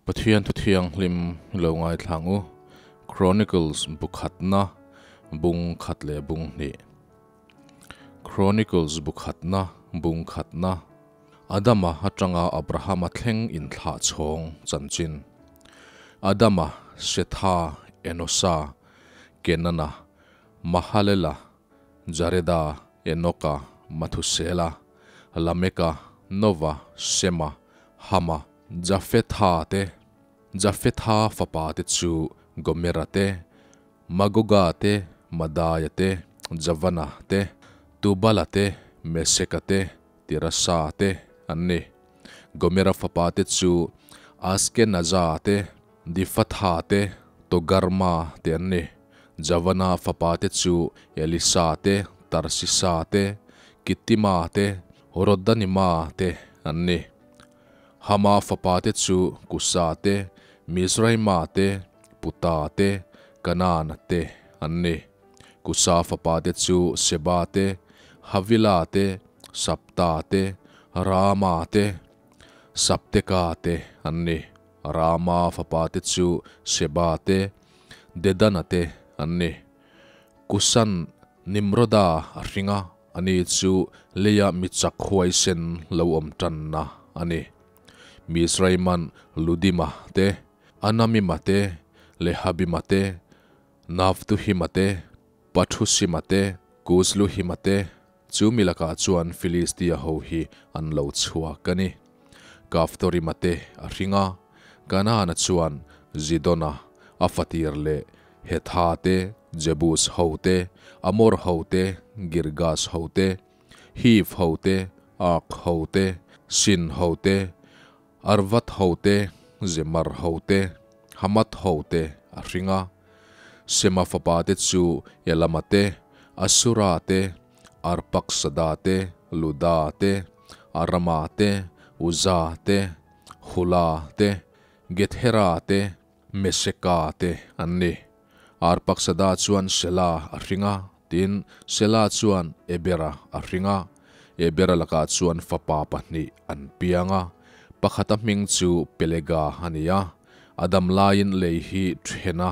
Pathian thu thianghlim lo ngaithla ang u. Chronicles bu khatna bung khat leh bung hnih. Chronicles bu khatna bung khatna Adama atanga Abrahama thleng inthlah chhawng chanchin. Adama, Setha, Enosa, Kenana, Mahalela, Jareda, Enoka, Mathusela, Lameka, Nova, Sema, Hama, Jafetha te, Jafetha fapa te chu Gomera te, Magoga te, Madaia te, Javana te, Tubala te, Meseka te, Tirasa te an ni. Gomera fapa te chu Askenaza te, Difatha te, Togarma te an ni. Javana fapa te chu Elisa te, Tarsisa te, Kittima te, Rodanima te an ni. Hama fapa te chu Kusa te, Mizraima te, Puta te, Kanaana te an ni. Kusa fapa te chu Seba te, Havila te, Sapta te, Rama te, Sapteka te an ni. Rama fapa te chu Seba te, Dedana te an ni. Kusan Nimroda a hring a, ani chu leia mi chak huaisen lo awm tanna a ni. Mizraiman Ludima te, Anamima te, Lehabima te, Naftuhima te, Pathusima te, Kuzluhima te, chu mi lakah chuan Filistia ho hi an lo chhuak a ni. Kaftorima te a hring a, Kanaana chuan Zidona a fatir leh Hetha te, Jebus ho te, Amor ho te, Girgas ho te, Hiv ho te, Ark ho te, Sin ho te, Arvad ho te, Zemar ho te, Hamath ho te a hring a. Sema fapa te chu Elama te, Asura te, Arpaksada te, Luda te, Arama te, Uza te, Hula te, Gethera te, Meseka te an ni. Arpaksada chuan Sela a hring a, tin, Sela chuan Ebera a hring a. Ebera lakah chuan fapa pahnih an piang a, pakhata hming chu Pelega a ni a. A dam laiin lei hi thena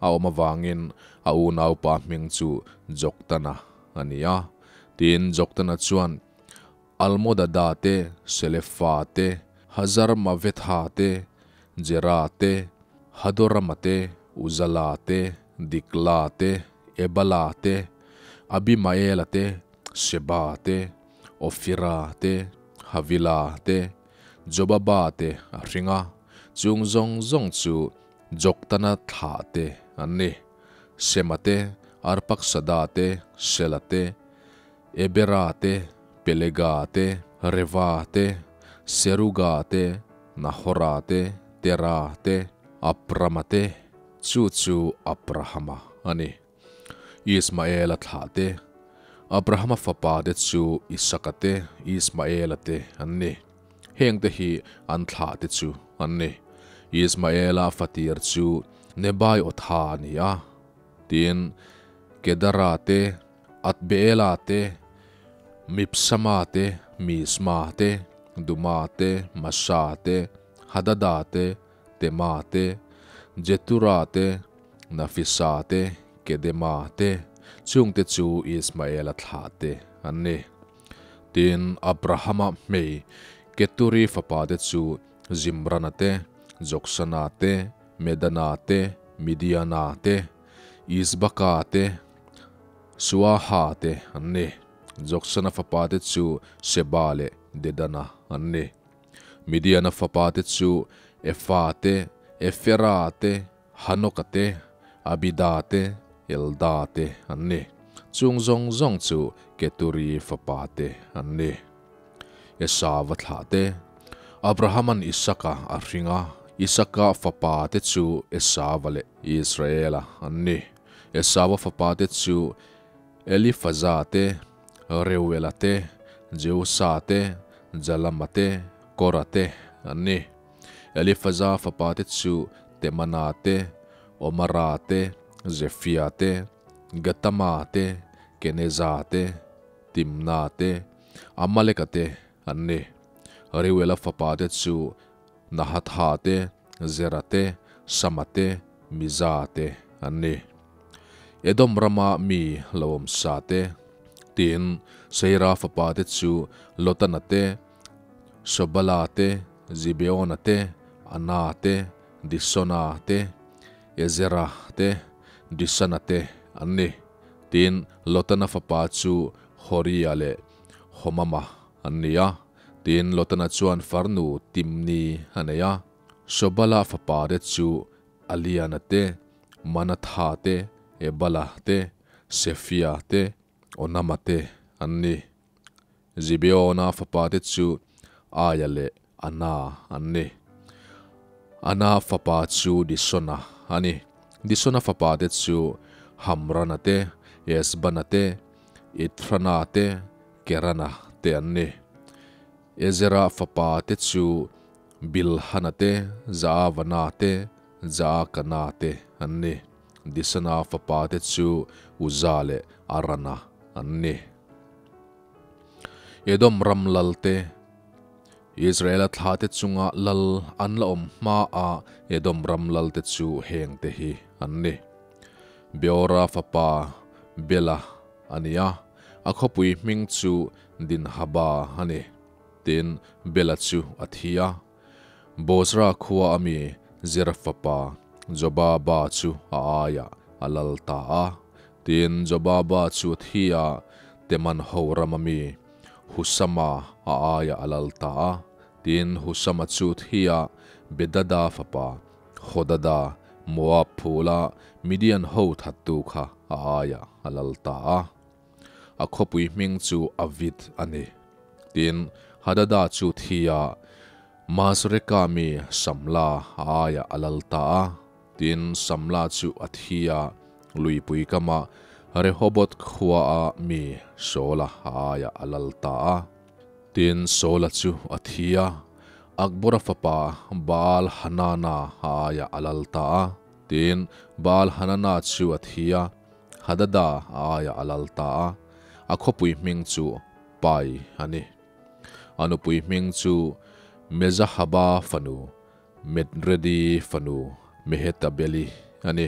a awm avangin a unaupa hming chu Joktana a ni a. Tin, Joktana chuan Almodada te, Selefa te, Hazarmavetha te, Jera te, Hadorama te, Uzala te, Dikla te, Ebala te, Abimaela te, Sheba te, Ofira te, Havila te, Jobaba te a hring a, chung zawng zawng chu Joktana thlah te an ni. Sema te, Arpaksada te, Sela te, Ebera te, Pelega te, Reva te, Seruga te, Nahora te, Tera te, Abrama te, chu chu Abrahama a ni. Ismaela thlah te, Abrahama fapa te chu Isaka te, Ismaela te an ni. Heng te hi an thlah te chu an ni. Ismaela fatir chu Nebaiotha a ni a, tin, Kedara te, Atbeela te, Mipsama te, Misma te, Duma te, Masa te, Hadada te, Tema te, Jetura te, Nafisa te, Kedema te, chungte chu Ismaela thlah te an ni. Tin, Abrahama hmei Keturi fapa te chu Zimrana te, Joksana te, Medana te, Midiana te, Isbaka te, Suaha te an ni. Joksana fapa te chu Sheba leh Dedana an ni. Midiana fapa te chu Efa te, Efera te, Hanoka te, Abida te, Elda te an ni. Chung zawng zawng chu Keturi fapa te an ni. Esava thlah te, Abrahaman Isaka a hring a, Isaka fapa te chu Esava leh Israela an ni. Esava fapa te chu Elifaza te, Reuela te, Jeusa te, Jalama te, Kora te an ni. Elifaza fapa te chu Temana te, Omara te, Zefia te, Gatama te, Keneza te, Timna te, Amaleka te an ni. Reuela fapa te chu Nahatha te, Zera te, Sama te, Miza te an ni. Edom rama mi lo awm sa te. Tin, Seira fapate chu Lotana te, Sobala te, Zibeona te, Ana te, Disona te, Ezera te, Disana te an ni. Tin, Lotana fapa chu Horia leh Homama an ni a. Tin, Lotana chuan farnu Timni a nei a. Sobala fapate chu Aliana te, Manatha te, Ebala te, Sefia te, Onama te an ni. Zibeona fapate chu Aia leh Ana an ni. Ana fapa chu Disona a ni. Disona fapate chu Hamrana te, Esbana te, Ithrana te, Kerana te an ni. Ezera fapate chu Bilhana te, Zaavana te, Jaakana te an ni. Disana fapate chu Uza leh Arana an ni. Edom ram lal te, Israela thlahte chunga lal an la awm hmaa Edom ram lalte chu hengte hi an ni. Beora fapa Bela a ni a, a khawpui hming chu Dinhaba a ni. Tin, Bela chu a thi a. Bozra khua ami Zera fapa Jobaba chu a aiah a lal ta a. Tin, Jobaba chu a thi a, Teman ho ram ami Husama a aiah a lal ta a. Tin, Husama chu thi a, Bedada fapa Hodada, Moab phula Midian ho thattu kha a aiah a lal ta a. A khawpui hming chu Avit a ni. Tin, Hadada chu thi a, Masreka mi Samla a aiah a lal ta a. Tin, Samla chu a thi a, luipui kama Rehoboth khuaa mi Saula a aiah a lal ta a. Tin, Saula chu a thi a, Akbora fapa Baal-hanana a aiah a lal ta a. Tin, Baal-hanana chu a thi a, Hadada a aiah a lal ta a, a khawpui hming chu Pai a ni. A nupui hming chu Mezahaba fanu Metredi fanu Mehetabeli a ni.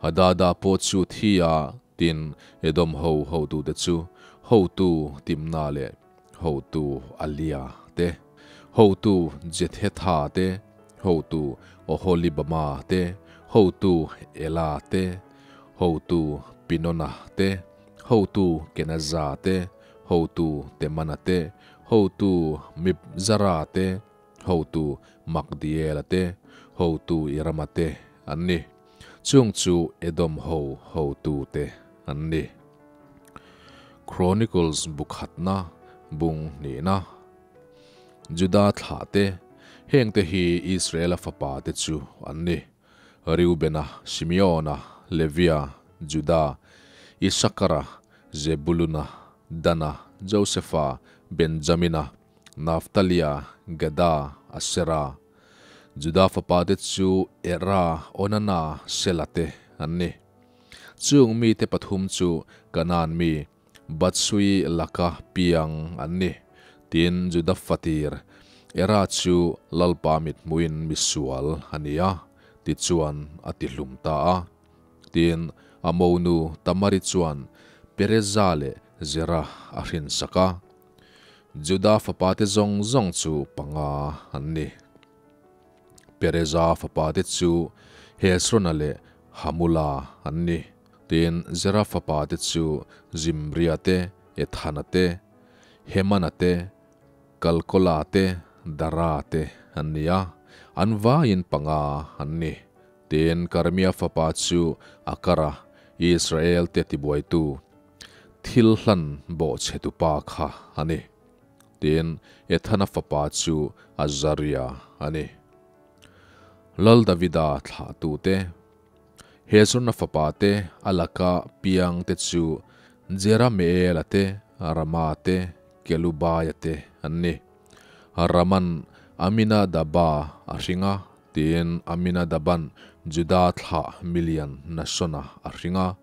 Hadada pawh chu thi a, tin, Edom ho hotute chu hotu Timna leh hotu Alia te, hotu Jethetha te, hotu Oholibama te, hotu Ela te, hotu Pinona te, hotu Kenaza te, hotu Temana te, hotu Mibzara te, hotu Magdiela te, hotu Irama te an ni. Chung chu Edom ho hotute an ni. Chronicles bu khatna, bung hnihna. Juda thlahte, hengte hi Israela fapate chu an ni, Reubena, Simeona, Levia, Juda, Isakara, Zebuluna, Dana, Josefa, Benjamina, Naftalia, Gada, Asera. Juda fapate chu Era, Onana, Sela te an ni. Chung mite pathum chu Kanaan mi Batsui laka piang an ni. Tin, Juda fatir Era chu Lalpa mithmuin misual a ni a, tichuan a tihlum ta a. Tin, a monu Tamari chuan Pereza leh Zera a hrinsak a. Juda fapate zawng zawng chu panga an ni. Pereza fapate chu Hezrona leh Hamula an ni. Tin, Zera fapate chu Zimria te, Ethana te, Hemana te, Kalkola te, Dara te an ni a, an vaiin panga an ni. Tin, Karmia fapa chu Akara, Israel te tibuaitu, thil hlan bawhchhetu pa kha a ni. Tin, Ethana fapa chu Azaria a ni. Lal Davida thlahtute, Hezrona fapa te, a laka piang te chu Jerameela te, Rama te, Kelubaia te an ni. Raman Aminadaba a hring a, tin Aminadaban Juda thlah milian Nasona a hring a.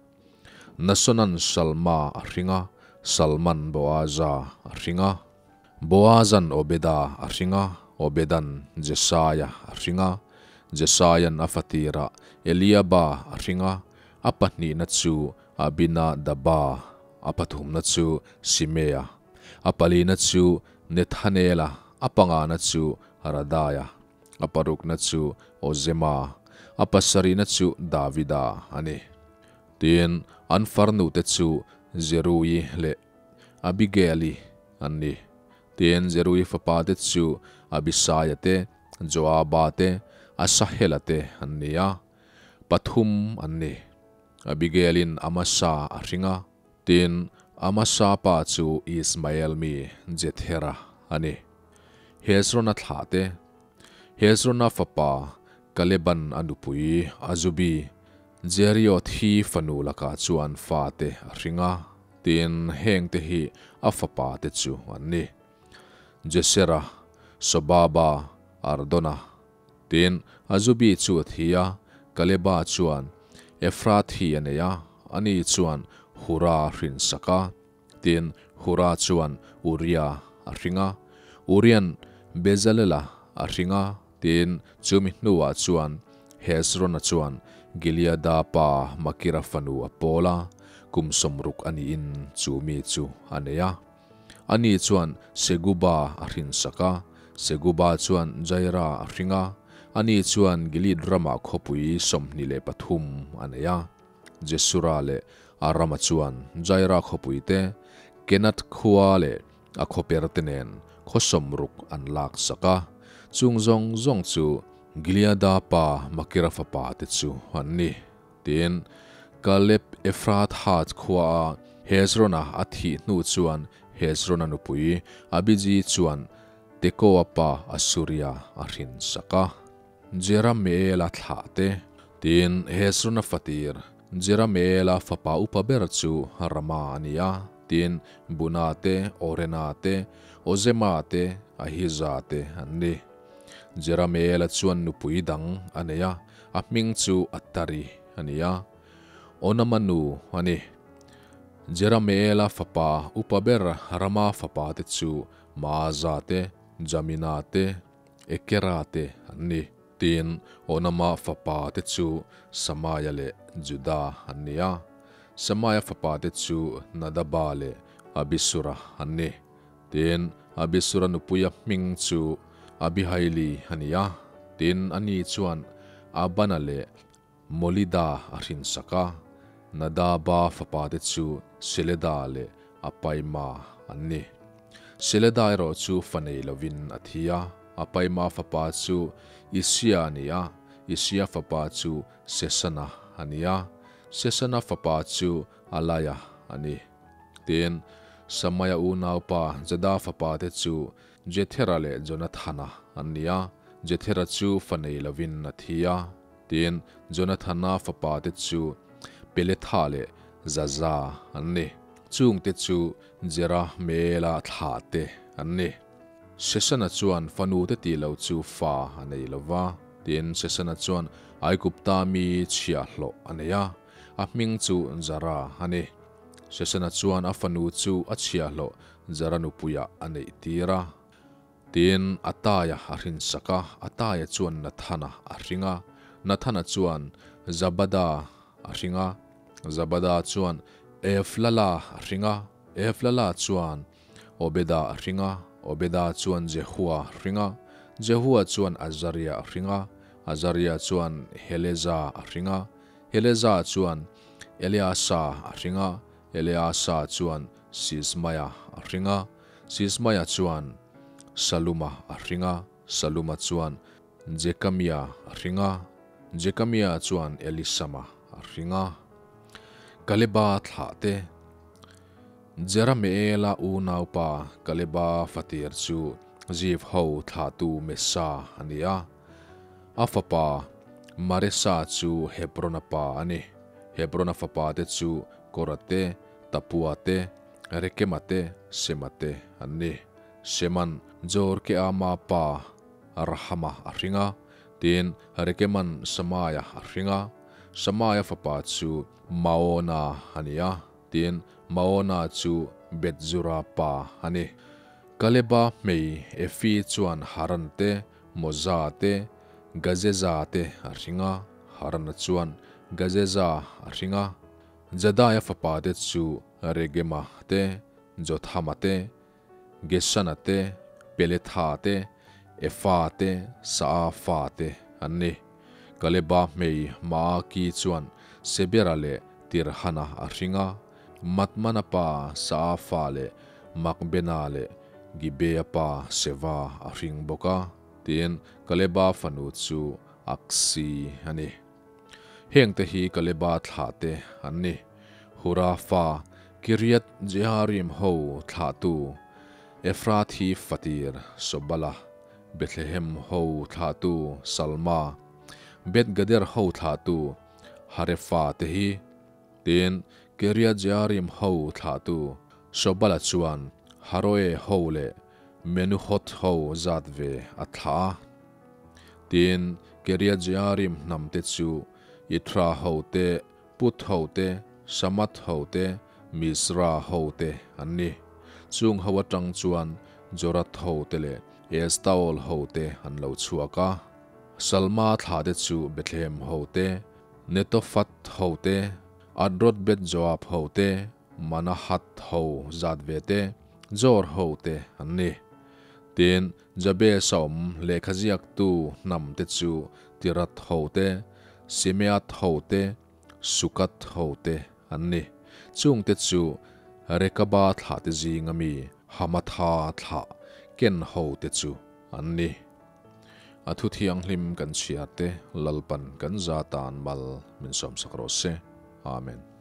Nasonan Salma a hring a, Salman Boaza a hring a. Boazan Obeda a hring a, Obedan Jesaia a hring a. Jesaian a fatirah Eliaba a hring a, a pahnihna chu Abinadaba, a pathumna chu Simea, a palina chu Nethanela, a pangana chu Radaia, a parukna chu Ozema, a pasarihna chu Davida a ni. Tin, an farnute chu Zerui leh Abigaili an ni. Tin, Zerui fapate chu Abisaia te, Joaba te, Asahela te an ni a, pathum an ni. Abigailin Amasa a hring a, tin, Amasa pa chu Ismael mi Jethera a ni. Hezrona thlah te, Hezrona fapa Kaleban a nupui Azubi, Jerioth hi fanu lakah chuan fate a hring a, tin, hengte hi a fapate chu an ni, Jesera, Sobaba, Ardona. Tin, Azubi chu a thi a, Kaleba chuan Efrathi a nei a, ani chuan Hura a hrinsak a. Tin, Hura chuan Uria a hring a, Urian Bezalela a hring a. Tin, chumi hnuah chuan Hezrona chuan Gileada pa Makira fanu a pawl a, kum sawmruk a niin chu mi chu a nei a. Ani chuan Seguba a hrinsak a, Seguba chuan Jaira a hring a, ani chuan Gilead ramah khawpui 23 a nei a. Jesura leh Arama chuan Jaira khawpui te, Kenath khua leh a khawper te nen khaw sawmruk an laksak a, chung zawng zawng chu Gileada pa Makira fapa te chu an ni. Tin, Kaleb Ephrathah khuaa Hezrona a thih hnu chuan Hezrona nupui Abiji chuan Tekoa pa Asuria a hrinsak a. Jerameela thlah te. Tin, Hezrona fatir Jerameela fapa upa ber chu Rama a ni a, tin, Buna te, Orena te, Ozema te, Ahiza te an ni. Jerameela chuan nupui dang a nei a, a hming chu Atari a ni a, Onama nu a ni. Jerameela fapa upa ber Rama fapa te chu Maaza te, Jamina te, Ekera te an ni. Tin, Onama fapa te chu Samaia leh Juda an ni a. Samaia fapa te chu Nadaba leh Abisura an ni. Tin, Abisura nupuia hming chu Abihaili a ni a. Tin, ani chuan Abana leh Molida a hrinsak a. Nadaba fapa te chu Seleda leh Apaima an ni. Seleda erawh chu fa nei lovin a thi a. Apaima fapa chu Isia a ni a, Isia fapa chu Sesana a ni a, Sesana fapa chu Alaia a ni. Tin, Samaia unaupa Jada fapa te chu Jethera leh Jonathana an ni a, Jethera chu fa nei lovin a thi a. Tin, Jonathana fapa te chu Peletha leh Zaza an ni. Chungte chu Jerahmeela thlah te an ni. Sesana chuan fanu te tih loh chu fa a nei lo va. Tin, Sesana chuan Aigupta mi chhiahhlawh a nei a, a hming chu Jara a ni. Sesana chuan a fanu chu a chhiahhlawh Jara nupuiah a neih tir a. Tin, Ataia a hrinsak a, Ataia chuan Nathana a hring a, Nathana chuan Zabada a hring a, Zabada chuan Eflala a hring a, Eflala chuan Obeda a hring a, Obeda chuan Jehua a hring a, Jehua chuan Azaria a hring a, Azaria chuan Heleza a hring a, Heleza chuan Eleasa a hring a, Eleasa chuan Sismaia a hring a, Sismaia chuan Saluma a hring a, Saluma chuan Jekamia a hring a, Jekamia chuan Elisama a hring a. Kaleba thlah te. Jerameela unaupa Kaleba fatir chu Zif ho thlahtu Mesa a ni a. A fapa Maresa chu Hebrona pa a ni. Hebrona fapa te chu Kora te, Tapua te, Rekema te, Sema te an ni. Seman Jorkeama pa Rahama a hring a, tin Rekeman Samaia a hring a. Samaia fapa chu Maona a ni a, tin Maona chu Bethzura pa a ni. Kaleba hmei Efi chuan Haran te, Moza te, Gazeza te a hring a, Harana chuan Gazeza a hring a. Jadaia fapate chu Regema te, Jothama te, Geshana te, Peletha te, Efa te, Saafa te an ni. Kaleba hmei Maaki chuan Sebera leh Tirhana a hring a, Matmana pa Saafa leh Makbena leh Gibea pa Seva a hring bawk a, tin, Kaleba fanu chu Aksi a ni. Hengte hi Kaleba thlahte an ni, Hura fa, Kiriath Jearim ho thlahtu, Efrathi fatir Sobala, Bethlehem ho thlahtu Salma, Beth Gader ho thlahtu Harefa te hi. Tin, Kiriath Jearim ho thlahtu Sobala chuan Haroe ho leh Menuhot ho zat ve a thlah a. Tin, Kiriath Jearim hnamte chu Ithra ho te, Put ho te, Shamath ho te, Misra ho te an ni. Chung ho atang chuan Jorath ho te leh Estaol ho te an lo chhuak a. Salma thlahte chu Bethlehem ho te, Netophath ho te, Adroth Beth Joab ho te, Manahath ho zat ve te, Jor ho te an ni. Tin, Jabes-a awm lehkha ziaktu hnam te chu Tirath ho te, Simeath ho te, Sukath ho te an ni. Chungte chu Rekaba thlahte zinga mi Hamatha thlah ken ho te chu an ni. A thu thianghlim kan chhiar te Lalpan kan za tan mal min sawmsak rawh se. Amen.